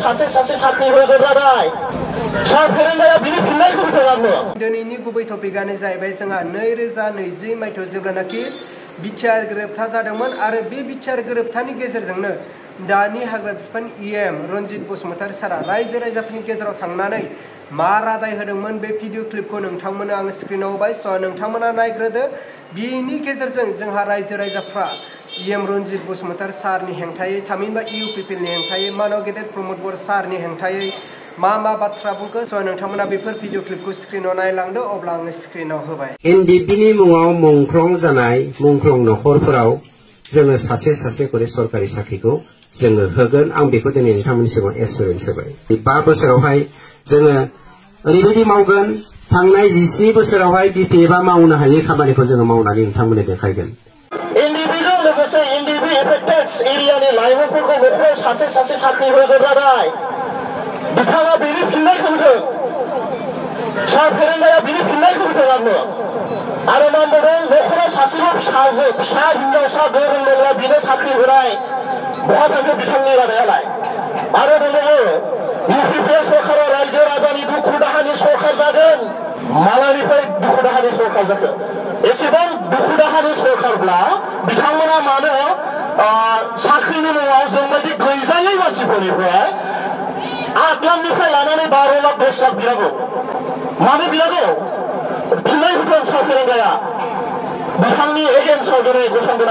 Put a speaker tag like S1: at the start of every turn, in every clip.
S1: सासे सासे साख्रि होग्रालाय सा फोरोंनाया बिनि फिननायखौ होथों आंनो।
S2: दिनैनि गुबै टपिकआनो जाहैबाय जोंहा 2020 मायथाइयाव जेब्लानाखि बिटिआर गोरोबथा जादोंमोन आरो बे बिटिआर गोरोबथानि गेजेरजोंनो दानि हाग्रा बिफाननि इएम रनजित बसुमतारी सारा रायजो राजाफोरनि गेजेराव थांनानै मा रादाय होदोंमोन बे भिडिअ क्लिपखौ नोंथांमोननो आङो स्क्रिनाव होबाय। स' नोंथांमोना नायग्रोदो। बिनि गेजेरजों जोंहा रायजो राजाफ्रा इएम रनजित बसुमतारी सारनि हेंथायै थामहिनबा इउपिपिएलनि हेंथायै मानव गेदेर प्रमद बर सारनि हेंथायै मा बाथ्रा बुंखो। स' नोंथांमोना बेफोर भिडिअ क्लिपखौ स्क्रिनाव नायलांदो। अब्ला आङो स्क्रिनाव होबाय।
S3: एनडिपिनि मुङाव मुंख्लं जानाय मुंख्लं नखरफोराव जोङो सासे सासे करि सरकारि साख्रिखौ जोङो होगोन। आं बेखौ दिनै नोंथांमोननि सिगाङाव एसुरेन्स होबाय। 5 बोसोरावहाय जोङो ओरैबायदि मावगोन, थांनाय 17 बोसोरावहाय बिपिएफआ मावनो हायै खामानिखौ जोङो मावनानै नोंथांमोननो देखायगोन।
S1: एनडिपिजों लोगोसे एनडिपि एफेक्टेड एरियानि लाइमोनफोरखौ न'खराव सासे सासे साख्रि होग्रालाय बिथाङा बिनि फिननायखौ होथों। सा फोरोंनाया बिनि फिननायखौ होथों आंनो। आरो मा होनदों, न'खराव सासेल' फिसा हिनजावसा गोरों दंब्ला बिनो साख्रि होनाय बहा थांखो बिथांनि रादायालाय? आरो दंबावो, इउपिपिएल सरकारा रायजो राजानि दुखु दाहानि सरकार जागोन। मालानिफ्राय दुखु दाहानि सरकार जाखो? एसेबां दुखु दाहानि सरकारब्ला बिथांमोना मानो साख्रिनि मुङाव जोंबायदि गैजायै मानसिफोरनिफ्राय 8 लाखनिफ्राय लानानै 12 लाख 10 लाख बिनांगौ? मानो बिनांगौ? फिननाय होथों सा फोरोंनाया। बिथांनि एगेन्स्टआव दिनै गसंगोन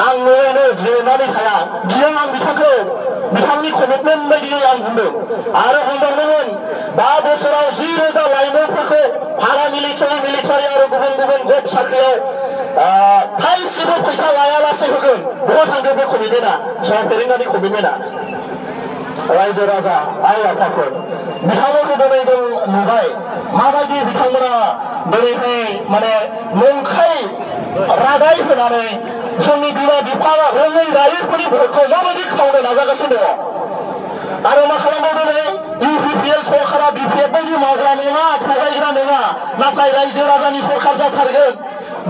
S1: आं न'आवनो जिरायनानै थाया। गिया आं बिथांखौ बिथांनि कमिटमेन्ट बायदियै आं बुंदों। आरो बुंबावदोंमोन 5 बोसोराव 10,000 लाइमोनफोरखौ पारा मिलिटारि आरो गुबुन गुबुन गभ साख्रियाव थाइसेबो फैसा लायालासे होगोन। बहा थांदों बे कमिटमेन्टआ? सा फोरोंनायनि कमिटमेन्टआ? रायजो राजा आइ आफाफोर बिथांमोनखौ दिनै जों नुबाय माबायदि बिथांमोना दिनैहाय माने नंखाय रादाय होनानै जोंनि बिमा बिफा रोङै रायैफोरनि भटखौ माबायदि खावनो नाजागासिनो दङ। आरो मा खालामबावदों नै इउपिपिएल सरकारा बिपिएफ बायदि मावग्रा नङा, थगायग्रा नङा, नाथाय रायजो राजानि सरकार जाथारगोन।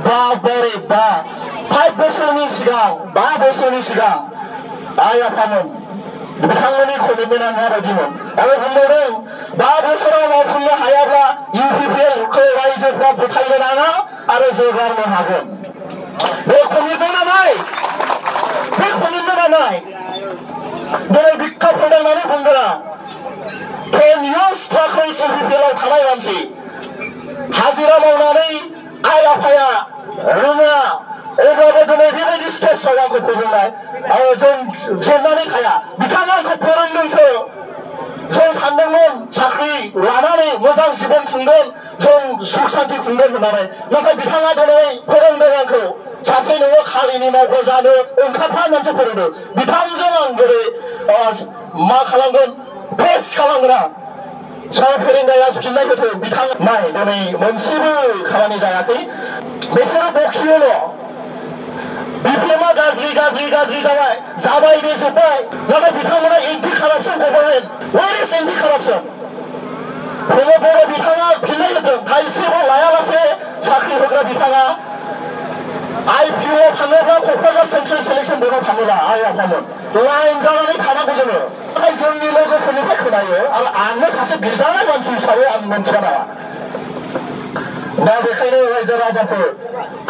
S1: बारे 5 बोसोरनि सिगां आइ आफामोन बिथांमोननि कमिटमेन्टआ माबायदिमोन? आरो बुंबावदों 5 बोसोराव मावफुंनो हायाब्ला इउपिपिएलखौ रायजोफ्रा फोथायनो नाङा आरो जोगारनो हागोन। बे कमिटमेन्टआ नाय। दिनै बिखा फोनांनानै बुंदों आं 10 years थाखाय इउपिपिएलआव थानाय मानसि हाजिरा मावनानै आइ आफाया रोङा, अब्लाबो दिनै बेबायदि स्टेजआव आंखौ फोरोंनाय जों जेननानै थाया। बिथाङा आंखौ फोरोंदोंसो। जों सानदोंमोन साख्रि लानानै मोजां जिबन खुंगोन, जों सुख सान्ति खुंगोन होननानै। नाथाय बिथाङा दिनै फोरोंदों आंखौ सासे न'आव खालिनि मावग्रा जानो ओंखारफा होननानैसो फोरोंदों। बिथांजों आं बोरै मा खालामगोन, फेस खालामगोन आं। सा फोरोंनाया फिननाय होथों। बिथां नाय दिनै मोनसेबो खामानि जायाखै। बिसोरो बखियोल'। बिपिएफआ गाज्रि जाबाय बे जोब्बाय। नाथाय बिथांमोना anti corruption government. Where is anti corruption? Pramod Boro बिथाङा फिननाय होदों। थाइसेबो लायालासे साख्रि होग्रा बिथाङा आइपिअ थाङोब्ला क'क्राझार सेन्ट्रेल सिलेक्सन बर्डआव थाङोब्ला आइ आफामोन लाइन जानानै थानांगौ जोङो। नाथाय जोंनि लोगोफोरनिफ्राय खोनायो आरो आंनो सासे बिरजानाय मानसि हिसाबै आं मोनथिया नामा। दा बेखायनो रायजो राजाफोर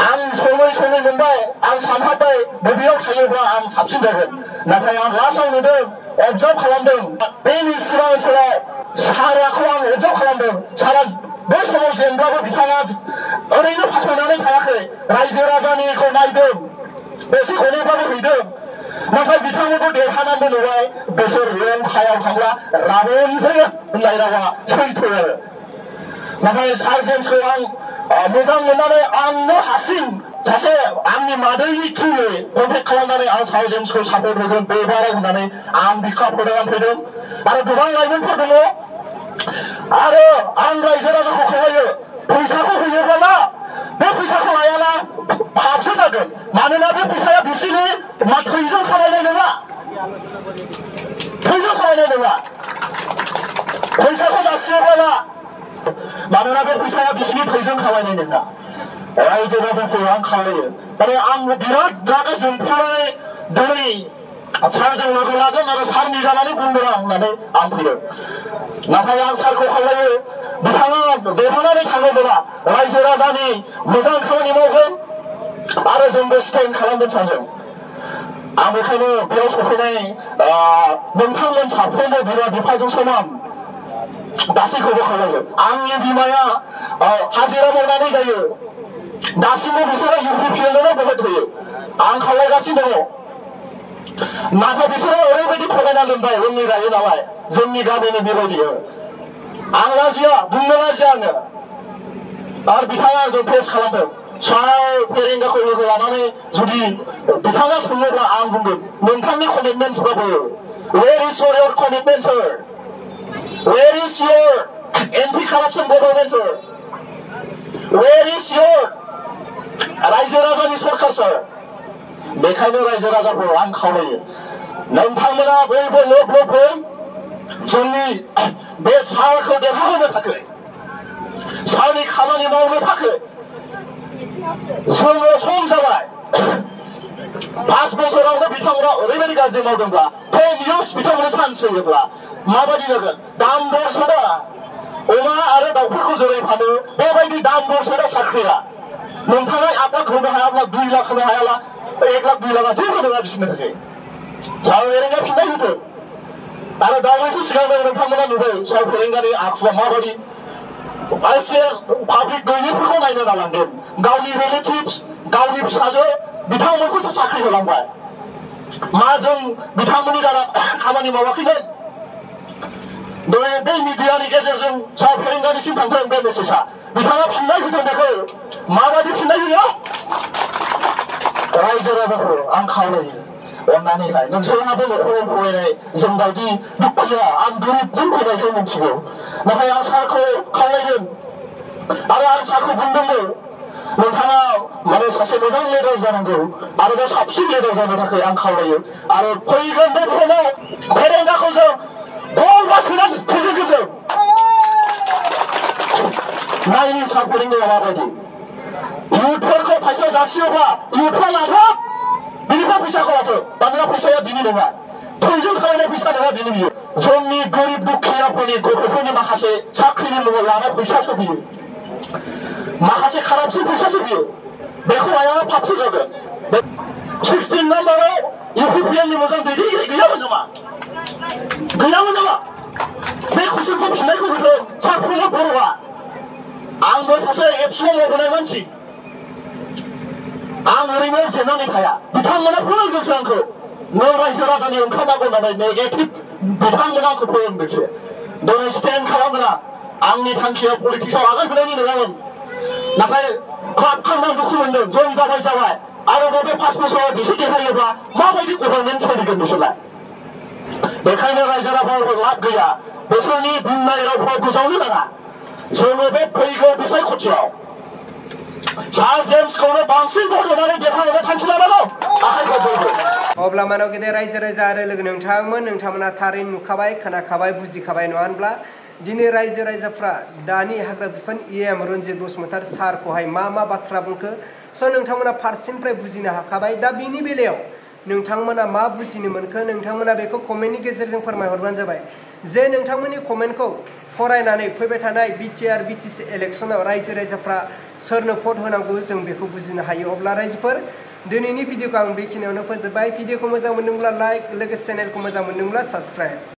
S1: आं सङै मोनबाय। आं सानहाबबाय बबेयाव थायोब्ला आं साबसिन जागोन। नाथाय आं लास्टआव नुदों, अबजार्भ खालामदों, बे निसिरा ओनसोलाव साराखौ आं अबजार्भ खालामदों। सारा बै समाव जेनब्लाबो बिथाङा ओरैनो फासयनानै थायाखै। रायजो राजानिखौ नायदों, एसे हनैब्लाबो हैदों। नाथाय बिथांमोनखौ देरहानानै नुबाय। बिसोर लंकायाव थांब्ला राबनसो होननाय रावा सैथो आरो। नाथाय सार जेम्सखौ आं मोजां मोननानै आंनो हारसिं सासे आंनि मादैनि थ्रुयै कन्टेक्ट खालामनानै आं सार जेम्सखौ सापर्ट होगोन बे बाराव होननानै आं बिखा फोनांनानै फैदों। आरो गोबां लाइमोनफोर दङ। आरो आं रायजो राजाखौ खावलायो, फैसाखौ होयोब्ला बे फैसाखौ लायाला पापसो जागोन। मानोना बे फैसाया बिसोरनि थैजों खामायनाय नङा। फैसाखौ जासियोब्ला मानोना बे फैसाया बिसोरनि थैजों खामायनाय नङा। रायजो राजाखौ आं खावलायो। माने आं बिराद रागा जोंफ्रुनानै दिनै सारजों लोगो लागोन आरो सारनि जानानै बुंदों आं होननानै आं फैदों। नाथाय आं सारखौ खावलायो बिथाङा देरहानानै थाङोब्ला रायजो राजानि मोजां खामानि मावगोन आरो जोंबो स्टेन्ड खालामगोन सारजों। आं बेखायनो बेयाव सफैनाय नोंथांमोन साफ्रोमबो बिमा बिफाजों समान गासैखौबो खावलायो। आंनि बिमाया हाजिरा मावनानै जायो, दासिमबो बिसोरो UPPLनो भट होयो। आं खावलायगासिनो दङ, नाथाय बिसोरो ओरैबायदि थगायना दोनबाय उननि रायो नालाय जोंनि गामिनि बेबायदि। आं लाजिया, बुंनो लाजिया आङो। आरो बिथाङा आंजों फेस खालामदों। सार फेरेंगाखौ लोगो लानानै जुदि बिथाङा सोङोब्ला आं बुंगोन नोंथांनि कमिटमेन्ट्सबाबो where is your commitment sir? Where is your anti corruption government sir? Where is your रायजो राजानि सरकार सार? बेखायनो रायजो राजाफोर आं खावलायो नोंथांमोना बयबो लोब लोबै जोंनि बे सारखौ देरहाहोनो थाखाय, सारनि खामानि मावनो थाखाय जोङो सम जाबाय। 5 बोसोरावनो बिथांमोना ओरैबायदि गाज्रि मावदोंब्ला 10 years बिथांमोना चान्स होयोब्ला माबायदि जागोन? दाम दर सोदा अमा आरो दाउफोरखौ जेरै फानो बेबायदि दाम दर सोदा साख्रिया। नोंथाङा 1 लाख होनो हायाब्ला 2 लाख होनो हायाब्ला 1 लाख 2 लाखआ जेबो नङा बिसोरनि थाखाय। सार फेरेंगा फिननाय होदों आरो दावबायसो सिगांनो नोंथांमोना नुबाय सार फेरेंगानि आखुआ माबायदि। एसे पाब्लिक गैयैफोरखौ नायनो नालांदों। गावनि रिलेटिभ्स, गावनि फिसाजो बिथांमोनखौसो साख्रि होलांबाय। मा जों बिथांमोननि जाना खामानि मावाखैमोन? बे मिडियानि गेजेरजों सार फेरेंगानिसिम थांदों बे मेसेजआ। बिथाङा फिननाय होदों, बेखौ माबायदि फिननाय होयो? रायजो राजाफोर आं खावलायो अन्नानैहाय नोंसोरहाबो न'खराव फरायनाय जोंबायदि दुखुया आं गोरिबजों फैनायखौ मिथिगौ, नाथाय आं सारखौ खावलायदों आरो आं सारखौ बुंदोंमोन नोंथाङा माने सासे मोजां लिडार जानांगौ आरोबाव साबसिन लिडार जानो थाखाय आं खावलायो। आरो फैगोन बे भटआव फेरेंगाखौ जों गल बासोनानै फेजेनगोन जों। नायनि सार फेरेंगाया माबायदि। इउथफोरखौ फैसा जासियोब्ला इउथफ्रा लागोन, बिनिफ्राय फैसाखौ लागोन। मानोना फैसाया बिनि नङा, थैजों खामायनाय फैसा नङा बिनि बियो। जोंनि गोरिब दुखियाफोरनि गथ'फोरनि माखासे साख्रिनि मुङाव लानाय फैसासो बियो, माखासे खारापसो फैसासो बियो। बेखौ लायाबा पापसो जागोन। 16 नाम्बाराव UPPLनि मोजां दैदेनगिरि गैयामोन नामा? गैयामोन नामा? बे कुइसनखौ फिननायखौ होदों सार प्रमद बर'आ। आंबो सासे एबसुआव मावबोनाय मानसि, आं ओरैनो जेननानै थाया। बिथांमोना फोरोंदोंसो आंखौ नों रायजो राजानि ओंखारनांगौ होननानै नेगेटिभ बिथांमोना आंखौ फोरोंदोंसो। दिनै स्टेन्ड खालामगोन आंनि थांखिया पलिटिक्सआव आगान होनायनि नङामोन, नाथाय खालामखांना दुखु मोनदों। जों जाबाय आरोबाव बे 5 बोसोराव बिसोर देरहायोब्ला माबायदि गभर्नमेन्ट सोलिगोन बिसोरलाय? बेखायनो रायजो राजाफोर लाब गैया, बिसोरनि बुंनाय रावफोराव गोजावनो नाङा। जोङो बे फैगौ बिसायख'थियाव सार जेम्सखौनो बांसिन भट होनानै देरहाहोनो थांखि लानांगौ। आखाइखौ बयबो।
S2: अब्ला मानव गेदेर रायजो राजा आरो लोगो नोंथांमोना थारैनो नुखाबाय, खोनाखाबाय, बुजिखाबाय नङा होनब्ला? दिनै रायजो राजाफ्रा दानि हाग्रा बिफान EM रन्जित बसुमतारी सारखौहाय मा बाथ्रा बुंखो स' नोंथांमोना फारसेनिफ्राय बुजिनो हाखाबाय। दा बिनि बेलायाव नोंथांमोना मा बुजिनो मोनखो नोंथांमोना बेखौ कमेन्टनि गेजेरजों फोरमायहरबानो जाबाय। जे नोंथांमोननि कमेन्टखौ फरायनानै फैबाय थानाय BTR BTC इलेक्सनाव रायजो राजाफ्रा सोरनो भट होनांगौ जों बेखौ बुजिनो हायो। अब्ला रायजोफोर दिनैनि भिडिअखौ आं बेखिनियावनो फोजोबबाय। भिडिअखौ मोजां मोनदोंब्ला लाइक, लोगोसे चेनेलखौ मोजां मोनदोंब्ला साबस्क्राइब।